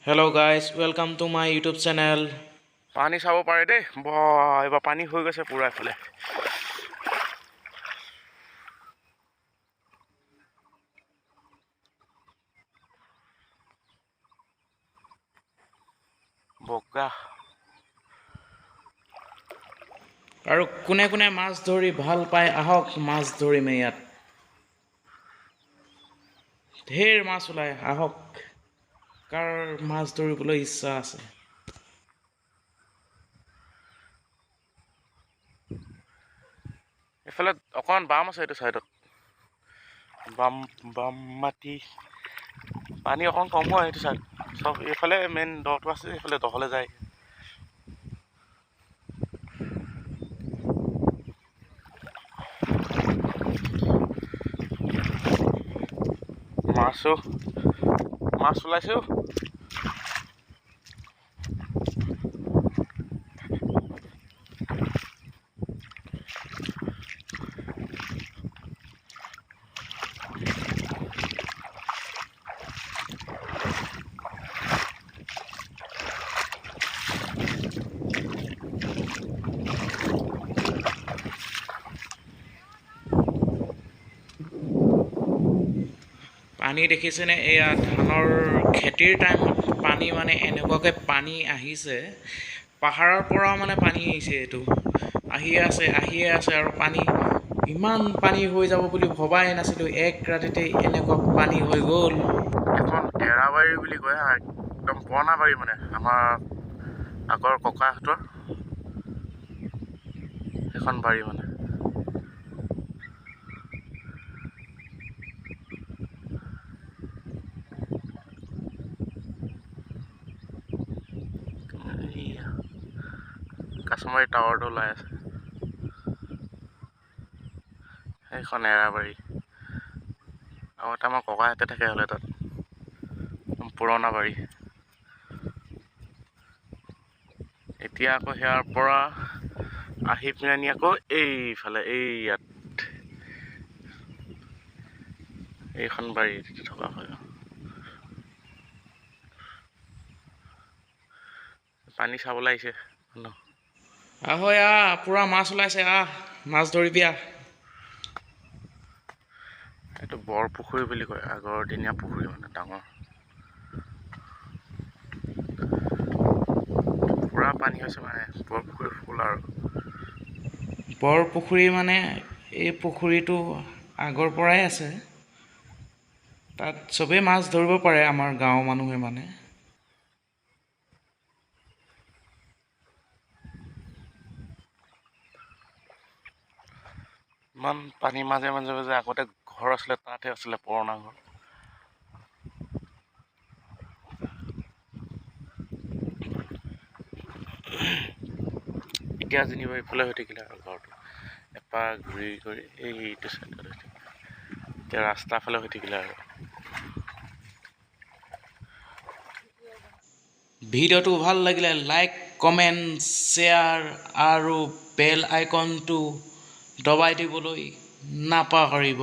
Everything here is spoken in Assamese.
Hello guys, welcome to my YouTube channel. পানী চাব পাৰে দেই বা, এইবাৰ পানী হৈ গৈছে পূৰা এইফালে। বগা। আৰু কোনে কোনে মাছ ধৰি ভাল পায়, আহক মাছ ধৰিম। ইয়াত ঢেৰ মাছ ওলায়, আহক। কাৰ মাছ ধৰিবলৈ ইচ্ছা আছে? এইফালে অকণমান বাম আছে, এইটো চাইডত বাম বাম মাটি, পানী অকণ কম হয় এইটো চাইড। চব এইফালে মেইন দটো আছে, এইফালে দহলে যায়। মাছো মাছ ওলাইছে। পানী দেখিছেনে? এয়া ধানৰ খেতিৰ টাইমত পানী মানে এনেকুৱাকৈ পানী আহিছে, পাহাৰৰ পৰাও মানে পানী আহিছে। এইটো আহিয়ে আছে, আহিয়ে আছে। আৰু পানী ইমান পানী হৈ যাব বুলি ভবাই নাছিলোঁ, এক ৰাতিতে এনেকুৱা পানী হৈ গ'ল। এখন এৰাবাৰী বুলি কয়, একদম পুৰণা বাৰী মানে আমাৰ আগৰ ককাহঁতৰ সেইখন বাৰী মানে। কাছমাৰী টাৱাৰটো ওলাই আছে, সেইখন এৰাবাৰী। আৰু এটা আমাৰ ককাহঁতে থাকে হ'লে তাত, পুৰণা বাৰী। এতিয়া আকৌ সেয়াৰ পৰা আহি পিনে আকৌ এইফালে এই ইয়াত এইখন বাৰীত থকা হয়। পানী চাবলৈ আহিছে ন। আহ আহ, পূৰা মাছ ওলাইছে, আহ মাছ ধৰিবি আহ। এইটো বৰপুখুৰী বুলি কয়, আগৰ দিনীয়া পুখুৰী মানে ডাঙৰ। পূৰা পানী হৈছে মানে বৰপুখুৰী ফুল আৰু। বৰপুখুৰী মানে এই পুখুৰীটো আগৰ পৰাই আছে, তাত চবেই মাছ ধৰিব পাৰে আমাৰ গাঁৱৰ মানুহে মানে। ইমান পানী মাজে মাজে মাজে আগতে ঘৰ আছিলে, তাতহে আছিলে পুৰণা ঘৰ। এতিয়া যেনিবা এইফালে হৈ থাকিলে আৰু ঘৰটো এপাক ঘূৰি ঘূৰি এইটো চাইডত হৈ থাকিলে, এতিয়া ৰাস্তাৰ ফালে হৈ থাকিলে আৰু। ভিডিঅ'টো ভাল লাগিলে লাইক, কমেণ্ট, শ্বেয়াৰ আৰু বেল আইকনটো দবাই দিবলৈ নাপাহৰিব।